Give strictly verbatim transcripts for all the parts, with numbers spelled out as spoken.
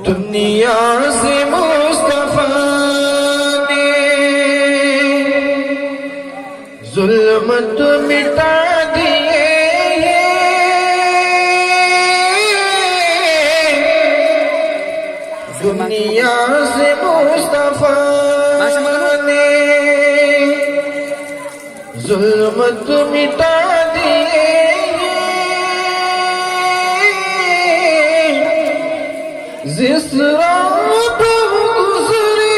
दुनिया से मुस्तफा ने जुल्मत मिटा दिए हैं। दुनिया से मुस्तफा ने जुल्मत मिटा दिए हैं। जिस राह पे गुजरे,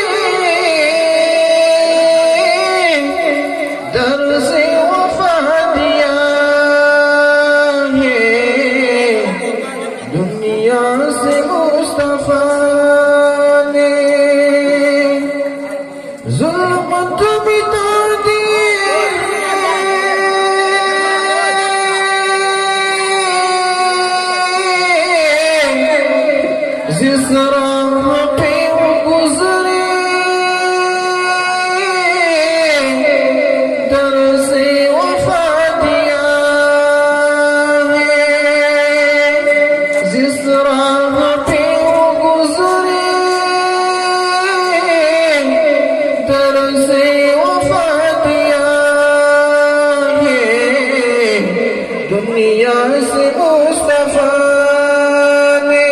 दर से वफा दिया है। दुनिया से मुस्तफा ने जुल्मत मिटा दिए। जिस राह पे वो गुजरे, दर से वफा दिया है। जिस राह पे वो गुजरे, दर से वफा दिया है। दुनिया से मुस्तफा ने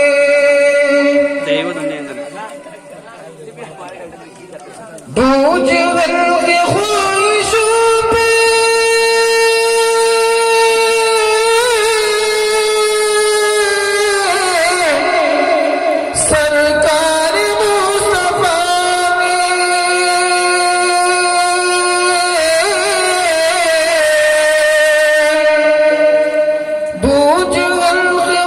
बूझ गल के ख्वाहिशों पे सरकार मुस्तफा ने बूझ गल के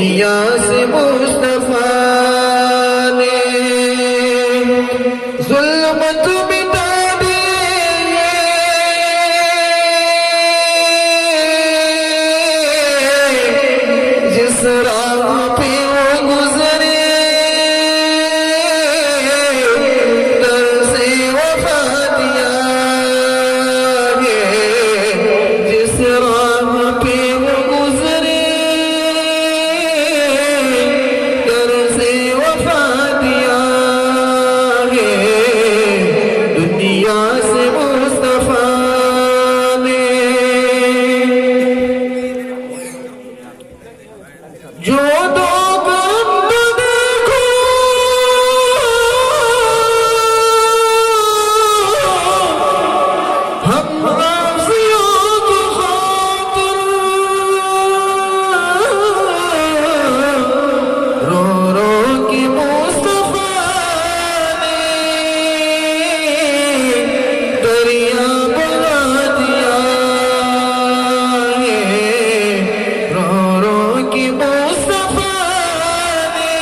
दुनिया से मुस्तफा ने जुल्मत मिटा दी, जिस राह पे वो गुजरे, दर्स वफा दिया है। जिस राह पे वो गुजरे, दर्स वफा दिया है दुनिया से मुस्तफा ने। जो दो करम देखो, हम राजियों की खातिर रो रो के मुस्तफा ने दरिया बहा दिया है। रो रो के मुस्तफा ने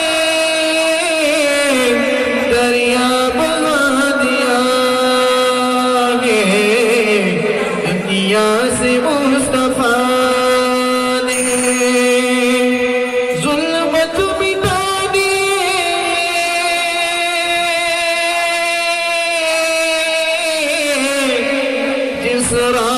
दरिया बहा दिया है। दुनिया से मुस्तफा ने जुल्मत मिटा दी। जिस राह